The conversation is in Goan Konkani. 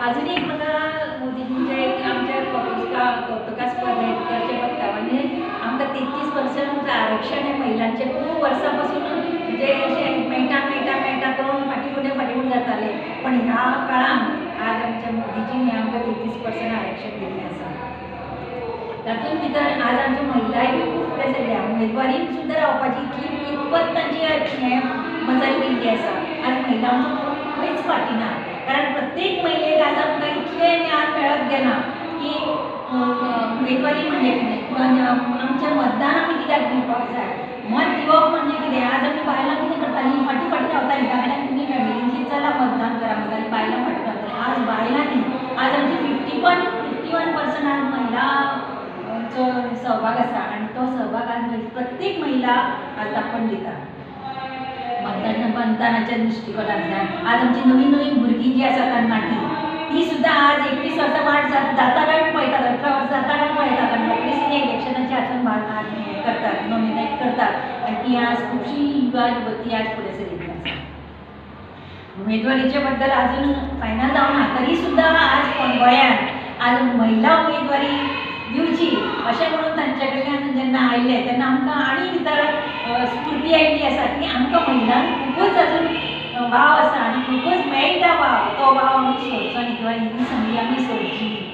अजून एक म्हाका मोदीजींचे आमच्या कौतुकास्पद करचें पडटा, म्हणजे आमकां 33% आरक्षण हें महिलांचें खूब वर्सां पासून म्हणजे अशें मेळटा मेळटा मेळटा करून फाटीं फुडें फाटीं फुडें जातालें, पण ह्या काळान आज आमच्या मोदीजींनी आमकां 33% आरक्षण दिल्लें आसा. तातूंत भितर आज आमच्यो महिलाय बी खूब फुडें सरल्या, उमेदवारी सुद्दां रावपाची इतली इतपत तांची हें मजल केल्ली आसा. आज महिला आमच्यो खंयच फाटीं ना, कारण प्रत्येक महिलेक आज आमकां इतलें ज्ञान मेळत गेलां की उमेदवारी म्हणजे कितें किंवा आमचें मतदान आमी कित्याक दिवपाक जाय, मत दिवप म्हणजे कितें. आज आमी बायलां कितें करतालीं, फाटीं फाटीं रावतालीं, बायलांक तुमी फॅमिलींची चला मतदान करा म्हणटालीं, बायलां फाटीं रावतालीं. आज बायलांनी आज आमची 51% आज महिलांचो सहभाग आसा आनी तो सहभाग आज प्रत्येक महिला आज दाखोवन दिता मतदानाच्या दृश्टिकोनांतल्यान. आज आमची नवीन नवीन भुरगीं जी आसा तरणाटी ती सुद्दां आज 21 वर्सां वाट जाता काय पळयतात, 18 वर्सां जाता काय पळयतात आनी रोखडीच ती इलेक्शनाच्या हातून हें करतात, नॉमिनेट करतात आनी ती आज खुबशी युवा युवती आज फुडें सरिल्ली आसा. उमेदवारीचे बद्दल अजून फायनल जावना, तरी सुद्दां आज गोंयांत आज महिला उमेदवारी दिवची अशें म्हणून तांचे कडल्यान जेन्ना आयलें तेन्ना आमकां आनी भितर स्फूर्ती आयिल्ली आसा की आमकां महिलांक खुबूच अजून वाव आसा आनी खुबूच मेळटा वाव, तो वाव आमी सोडचो न्ही किंवा ही संदी आमी सोडची न्ही.